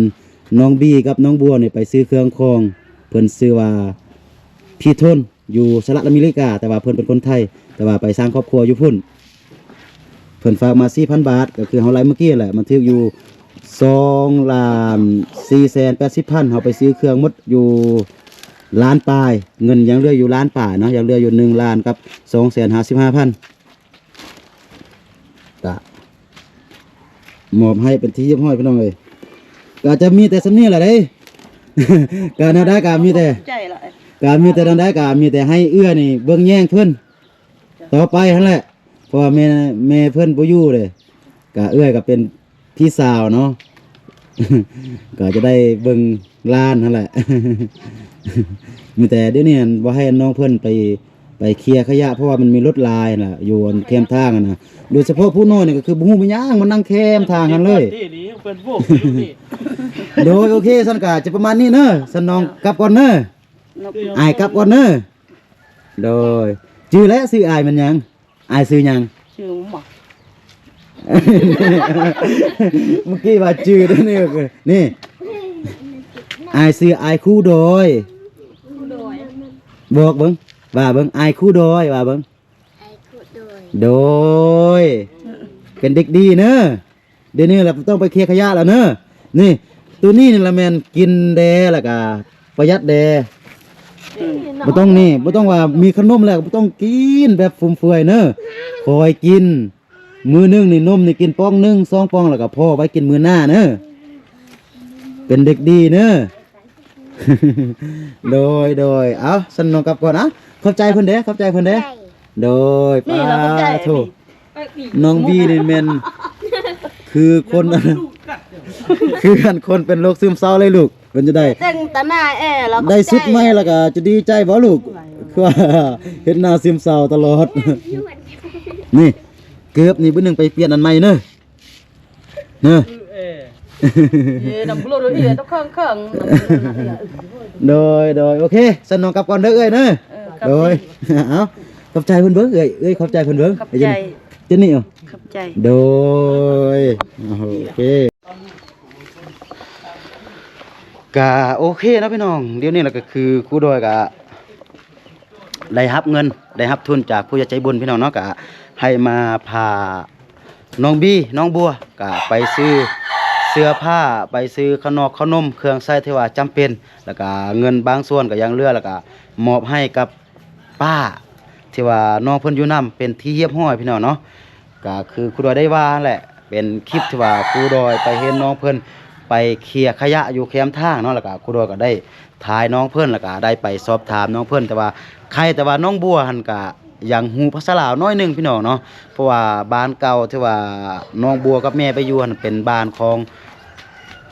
ນ້ອງບີກັບນ້ອງບົວນີ້ໄປຊື້ເຄື່ອງຂອງ. ເພິ່ນຊື່ວ່າ ພີ່ທົນ ຢູ່ສະຫະລັດອາເມລິກາ ແຕ່ວ່າເພິ່ນເປັນຄົນໄທ ແຕ່ວ່າໄປສ້າງຄອບຄົວຢູ່ພຸ້ນ. ເພິ່ນຝາກມາສີ່ພັນບາດ ກໍຄືເຮົາໄລ່ເມື່ອກີ້ແຫຼະ ມັນຖືກຢູ່ສອງລ້ານສີ່ແສນແປດສິບພັນ ເຮົາໄປຊື້ເຄື່ອງໝົດຢູ່ລ້ານປາຍ ເງິນຍັງເຫຼືອຢູ່ລ້ານປາຍເນາະ ຍັງເຫຼືອຢູ່ໜຶ່ງລ້ານກັບສອງແສນຫ້າສິບຫ້າພັນ. ກະມອບໃຫ້ເປັນທີ່ຮຽບຮ້ອຍ ພີ່ນ້ອງເອີຍ. ກະຈະມີແຕ່ສ່ຳນີ້ແຫຼະເດ້ ກະແນວໃດກະມີແຕ່ ໃຈຫຼາຍ ກະມີແຕ່ແນວໃດກະມີແຕ່ໃຫ້ເອື້ອຍນີ້ເບິ່ງແຍງເພິ່ນຕໍ່ໄປຫັ້ນແຫຼະ ເພາະວ່າແມ່ ແມ່ເພິ່ນບໍ່ຢູ່ເດ້. ກະເອື້ອຍກະເປັນ ພີ່ສາວເນາະ ກໍຈະໄດ້ເບິ່ງຫຼານຫັ້ນແຫຼະ. ມີແຕ່ດຽວນີ້ຫັ້ນບໍ່ໃຫ້ນ້ອງເພິ່ນໄປ ໄປເຄຍຂະຫຍະ ເພາະວ່າມັນມີລົດຫຼາຍນະ ຢູ່ອັນແຄມທາງຫັ້ນນະ ໂດຍສະເພາະຜູ້ນ້ອຍນີ້ກໍຄືບໍ່ຮູ້ແມ່ນຫຍັງ ມານັ່ງແຄມທາງຫັ້ນເລີຍ. ໂດຍ ໂອເຄ ຊັ້ນກໍຈະປະມານນີ້ເນີ ຊັ້ນນ້ອງກັບກ່ອນເນີ ອ້າຍກັບກ່ອນເນີ. ໂດຍ ຈື່ແລ້ວຊື່ອ້າຍແມ່ນຫຍັງ? ອ້າຍຊື່ຫຍັງ? ຊື່ໝໍ ເມື່ອກີ້ວ່າຈື່ເດ້ ນີ້ ນີ້ ອ້າຍຊື່ອ້າຍຄູດອຍ ຄູດອຍ ບອກເບິ່ງ ວ່າເບິ່ງ ອ້າຍຄູດອຍ ວ່າເບິ່ງ ອ້າຍຄູດອຍ ໂດຍ ເປັນເດັກດີເນີ. ດຽວນີ້ລະບໍ່ຕ້ອງໄປເຄຍຂະຫຍະລະເນີ. ນີ້ ໂຕນີ້ນີ້ລະແມ່ນກິນແດ່ ລະກະປະຢັດແດ່. ອືມ ບໍ່ຕ້ອງນີ້ ບໍ່ຕ້ອງວ່າມີຂະໜົມແລ້ວບໍ່ຕ້ອງກິນແບບຟຸມເຟືອຍເນີ. ຄ່ອຍກິນ ມື້ໜຶ່ງນີ້ນົມນີ້ກິນປ່ອງໜຶ່ງສອງປ່ອງ ລະກະພໍໄວ້ກິນມື້ໜ້າເນີ. ເປັນເດັກດີເນີ. ໂດຍ ໂດຍ ເອົາ ຊັ້ນນ້ອງກັບກ່ອນ ເອົາ ຂອບໃຈເພິ່ນເດ້ ຂອບໃຈເພິ່ນເດ້. ໂດຍ ນີ້ລະຂອບໃຈ ປາໂທ ນ້ອງບີນີ້ແມ່ນຄືຄົນ ຄືອັນຄົນເປັນໂລກຊຶມເສົ້າເລີຍລູກ. ເປັນຈັ່ງໃດ? ແຕ່ງຕາໜ້າແອລະ ໄດ້ຊຸດໃໝ່ລະກະຈະດີໃຈບໍ່ລູກ? ຄືວ່າເຮັດໜ້າຊຶມເສົ້າຕະຫຼອດ. ນີ້ ເກີບນີ້ບຶດໜຶ່ງໄປປ່ຽນອັນໃໝ່ເນີ. ເນາະ ໂດຍ ໂດຍ ໂອເຄ ຊັ້ນນ້ອງກັບກ່ອນເດີເອື້ອຍເນີ. ໂດຍ ເອົາ ຂອບໃຈເພິ່ນເບິ່ງເອື້ອຍ ເອື້ອຍຂອບໃຈເພິ່ນເບິ່ງ. ຂອບໃຈ ເຈນນີ້ ເອົາ ຂອບໃຈ ໂດຍ ໂອເຄ ກະໂອເຄເນາະພີ່ນ້ອງ. ດຽວນີ້ລະກະຄືຄູດອຍກະ ໄດ້ຮັບເງິນ ໄດ້ຮັບທຶນຈາກຜູ້ໃຫຍ່ໃຈບຸນພີ່ນ້ອງເນາະ ກະໃຫ້ມາພານ້ອງບີ ນ້ອງບົວ ກະໄປຊື້ເສື້ອຜ້າ ໄປຊື້ຂະໜອກຂະໜົມ ເຄື່ອງໃຊ້ທີ່ວ່າຈຳເປັນ ລະກະເງິນບາງສ່ວນກະຍັງເຫຼືອ ລະກະມອບໃຫ້ກັບປ້າ ທີ່ວ່ານ້ອງເພິ່ນຢູ່ນຳເປັນທີ່ຮຽບຮ້ອຍພີ່ນ້ອງເນາະ. ກະຄືຄູດອຍໄດ້ວ່າຫັ້ນແຫຼະ ເປັນຄລິບທີ່ວ່າຄູດອຍໄປເຫັນນ້ອງເພິ່ນໄປເຄຍຂະຫຍະຢູ່ແຄມທາງເນາະ ລະກະຄູດອຍກະໄດ້ຖ່າຍນ້ອງເພິ່ນ ລະກະໄດ້ໄປສອບຖາມນ້ອງເພິ່ນ ແຕ່ວ່າໄຄແຕ່ວ່ານ້ອງບົວຫັ້ນກະຍັງຮູ້ພາສາລາວໜ້ອຍໜຶ່ງພີ່ນ້ອງເນາະ. ເພາະວ່າບ້ານເກົ່າທີ່ວ່ານ້ອງບົວກັບແມ່ໄປຢູ່ຫັ້ນເປັນບ້ານຂອງ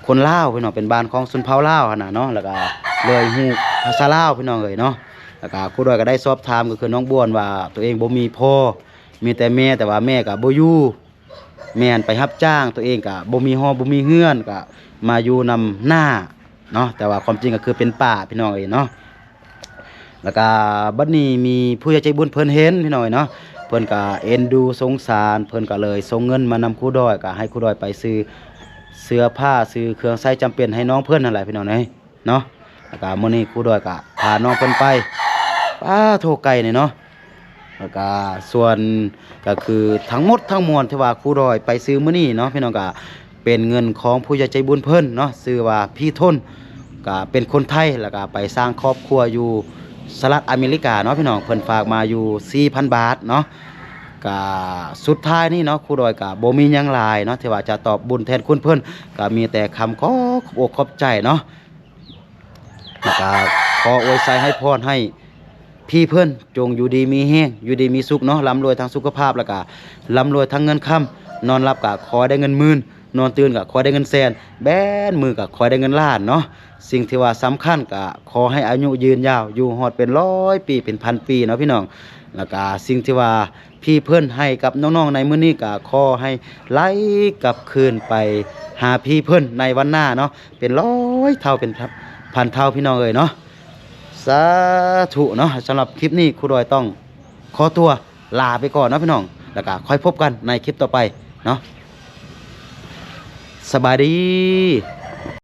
ຄົນລາວພີ່ນ້ອງ ເປັນບ້ານຂອງຊົນເຜົ່າລາວຫັ້ນນະເນາະ ລະກະເລີຍຮູ້ພາສາລາວພີ່ນ້ອງເອີຍເນາະ. ລະກະຄູດອຍກະໄດ້ສອບຖາມ ກະຄືນ້ອງບົວວ່າໂຕເອງບໍ່ມີພໍ່ ມີແຕ່ແມ່ ແຕ່ວ່າແມ່ກະບໍ່ຢູ່ ແມ່ນໄປຮັບຈ້າງ ໂຕເອງກະບໍ່ມີຫໍບໍ່ມີເຮືອນ ກະມາຢູ່ນຳນ້າເນາະ ແຕ່ວ່າຄວາມຈິງກະຄືເປັນປ້າພີ່ນ້ອງເອີຍເນາະ. ລະກະບັດນີ້ມີຜູ້ໃຫຍ່ໃຈບຸນເພິ່ນເຫັນພີ່ນ້ອງເອີຍເນາະ ເພິ່ນກະເອັນດູສົງສານ ເພິ່ນກະເລີຍສົ່ງເງິນມານຳຄູດອຍ ກະໃຫ້ຄູດອຍໄປຊື້ເສື້ອຜ້າ ຊື້ເຄື່ອງໃຊ້ຈຳເປັນໃຫ້ນ້ອງເພິ່ນຫັ້ນແຫຼະພີ່ນ້ອງເອີຍ. ເນາະ ລະກະມື້ນີ້ຄູດອຍກະພານ້ອງເພິ່ນໄປ ປາໂທ ໄກນີ້ເນາະ. ລະກະສ່ວນກະຄືທັງໝົດທັງມວນທີ່ວ່າຄູດອຍໄປຊື້ມື້ນີ້ເນາະ ພີ່ນ້ອງ ກະເປັນເງິນຂອງຜູ້ໃຫຍ່ໃຈບຸນເພິ່ນເນາະ ຊື່ວ່າພີ່ທົນ ກະເປັນຄົນໄທ ລະກະໄປສ້າງຄອບຄົວຢູ່ສະຫະລັດອາເມລິກາເນາະ ພີ່ນ້ອງ ເພິ່ນຝາກມາຢູ່ສີ່ພັນບາດເນາະ. ກະສຸດທ້າຍນີ້ເນາະ ຄູດອຍກະບໍ່ມີຫຍັງຫຼາຍເນາະ ທີ່ວ່າຈະຕອບບຸນແທນຄຸນເພິ່ນ ກະມີແຕ່ຄຳຂໍຂອບອົກຂອບໃຈເນາະ ແລ້ວກະຂໍອວຍໄຊໃຫ້ພອນໃຫ້ພີ່ເພິ່ນຈົ່ງຢູ່ດີມີແຮງ ຢູ່ດີມີສຸກເນາະ ລ່ຳລວຍທາງສຸຂະພາບ ແລ້ວກະລ່ຳລວຍທາງເງິນຄຳ ນອນຫຼັບກະຂໍໃຫ້ໄດ້ເງິນໝື່ນ ນອນຕື່ນກະຂໍໃຫ້ໄດ້ເງິນແສນ ແບນມືກະຂໍໃຫ້ໄດ້ເງິນລ້ານເນາະ ສິ່ງທີ່ວ່າສຳຄັນກະຂໍໃຫ້ອາຍຸຢືນຍາວ ຢູ່ຮອດເປັນຮ້ອຍປີເປັນພັນປີເນາະພີ່ນ້ອງ ແລ້ວກະສິ່ງທີ່ວ່າພີ່ເພິ່ນໃຫ້ກັບນ້ອງໆໃນມື້ນີ້ກະຂໍໃຫ້ໄຫຼກັບຄືນໄປຫາພີ່ເພິ່ນໃນວັນໜ້າເນາະ ເປັນຮ້ອຍເທົ່າເປັນພັນເທົ່າພີ່ນ້ອງເອີຍເນາະ ສາທຸເນາະ ສຳລັບຄລິບນີ້ຄູດອຍຕ້ອງຂໍຕົວລາໄປກ່ອນເນາະພີ່ນ້ອງ ແລ້ວກະຄ່ອຍພົບກັນໃນຄລິບຕໍ່ໄປເນາະ ສະບາຍດີ.